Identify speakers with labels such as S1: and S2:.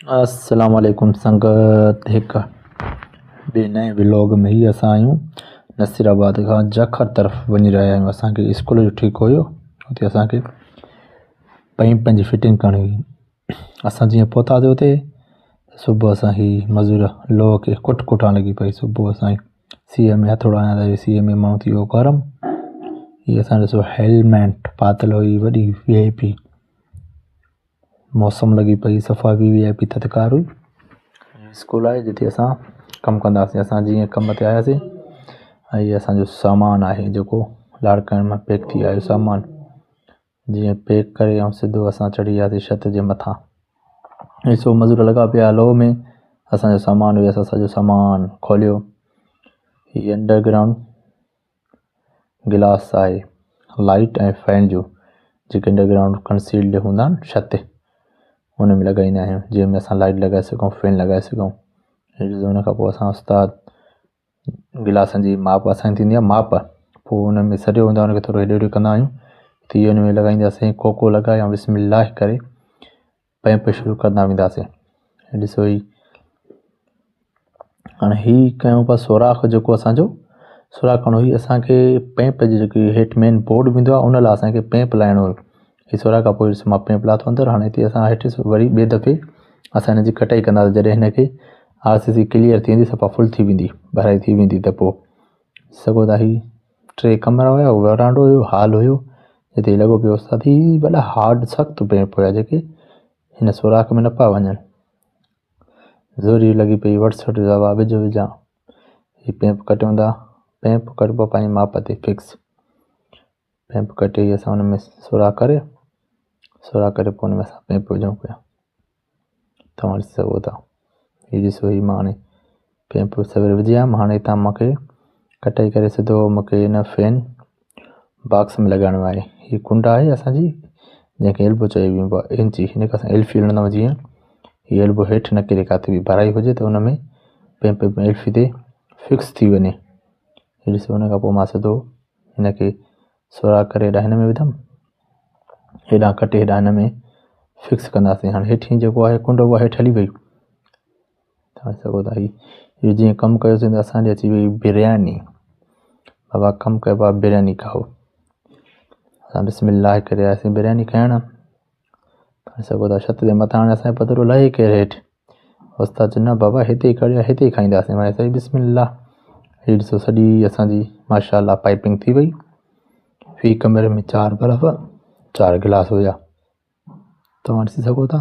S1: السلام عليڪم سنگت هڪ ٻئي نئين ولاگ ۾ هي اسان آهيون نصير آباد کان جکر طرف وڃي رهيا آهيون. اسان کي اسڪول جو ٺيڪو هيو، اتي اسان کي پئمپن جي فٽنگ ڪرڻي هئي. اسان جيئن پهتاسين اتي صبح اسان هي مزور لوهه کي ڪٽ ڪٽان لڳي پئي. صبح اسان سيء ۾ هٿوڙا هنيا ته سيء ۾ ماڻهو ٿي ويو گرم. هي اسان ڏسو هيلميٽ پاتل هئي، وڏي وي آء پي موسم لڳي پئي، صفا وي وي آء پي ٿڌڪار هئي. اسڪول آهي جتي اسان ڪم ڪنداسين. اسان جيئن ڪم تي آياسين ۽ هي اسانجو سامان آهي جيڪو لاڙڪاڻي مان پيڪ ٿي آيو. سامان جيئن پيڪ ڪري ۽ سڌو اسان چڙهي وياسين ڇت جي مٿان. ڏسو مزور لڳا پيا لوهه ۾، اسانجو سامان هيو، اسان سڄو سامان کوليو. هي انڊر گرائونڊ گلاس آهي لائيٽ ۽ فين جو، جيڪي انڊر گرائونڊ ڪنسيلڊ هوندا آهن ڇت تي ان ۾ لڳائيندا آهيون، جنهن ۾ اسان لائيٽ لڳائي سگهون، فين لڳائي سگهون. ان کان پوء اسان استاد گلاسن جي ماپ اسان جي ٿيندي آهي ماپ، پوء ان ۾ سريو هوندو آهي، ان کي ٿورو هيڏي هوڏي ڪندا آهيون ته ان ۾ لڳائينداسين. ڪوڪو لڳائي ۽ بسم الله ڪري پئمپ شروع ڪندا وينداسين. ڏسو هي هاڻي هي ڪيون پيا سوراخ، جيڪو اسانجو سوراخ ڪرڻو هي اسانکي پئمپ جي جيڪي هيٺ مين بورڊ ويندو آهي ان لاء اسانکي پئمپ لائڻو هيو. هي سوراخ کان پوء ڏسو مان پئمپ لاٿو اندر. هاڻي هتي اسان هيٺ وري ٻئي دفعي اسان هن جي ڪٽائي ڪنداسين، جڏهن هن کي آر سي سي ڪليئر ٿي ويندي، صفا فل ٿي ويندي، ڀرائي ٿي ويندي ته پوء سگهو ٿا. هي ٽي ڪمرا هيا، ورانڊو هيو، هال هيو، جتي لڳو پيو استاد. هي وڏا هارڊ سخت پئمپ هيا جيڪي هن سوراخ ۾ نه پيا وڃن. زوري لڳي پئي وٽ سٽ دوا وجهه وجهان. هي پئمپ ڪٽيون ٿا، پئمپ ڪٽبو پنهنجي ماپ تي فڪس. پئمپ ڪٽي اسان ان ۾ سوراخ ڪري، سوراخ ڪري پوء ان ۾ اسان پئمپ وجهون پيا. توهان ڏسي سگهو ٿا، هي ڏسو هي مان هاڻي پئمپ سوير وجهي آيم. هاڻي هتان مونکي ڪٽائي ڪري سڌو مونکي هن فين باڪس ۾ لڳائڻو آهي. هي ڪنڊ آهي اسانجي جنهن کي ايلبو چيو ويندو آهي، انچي هن کي اسان ايلفي هڻندا آهيون، جيئن هي ايلبو هيٺ نه ڪري، ڪاٿي به ڀرائي هجي ته ان ۾ پئمپ ايلفي تي فڪس ٿي وڃي. هي ڏسو ان کان پوء مان سڌو هن کي سوراخ ڪري هيڏانهن هن ۾ وڌم، هيڏانهن ڪٽي هيڏانهن هن ۾ فڪس ڪنداسين. هاڻي هيٺين جيڪو آهي ڪنڊ اها هيٺ هلي وئي. توهان سگهو ٿا هي اهو جيئن ڪم ڪيوسين ته اسان ڏي اچي وئي برياني. بابا ڪم ڪيو بابا برياني کائو. اسان بسم الله ڪري آياسين برياني کائڻ. توهان سگهو ٿا ڇت تي مٿان هاڻي اسان جو پڌرو لهي ڪير هيٺ. استاد چيو نه بابا هتي ئي کڻي هتي ئي کائينداسين. معني سائين بسم الله. هي ڏسو سڄي اسان جي ماشاء الله پائپنگ ٿي وئي. في ڪمري ۾ 4 بلف 4 گلاس هيا، توهان ڏسي سگهو ٿا.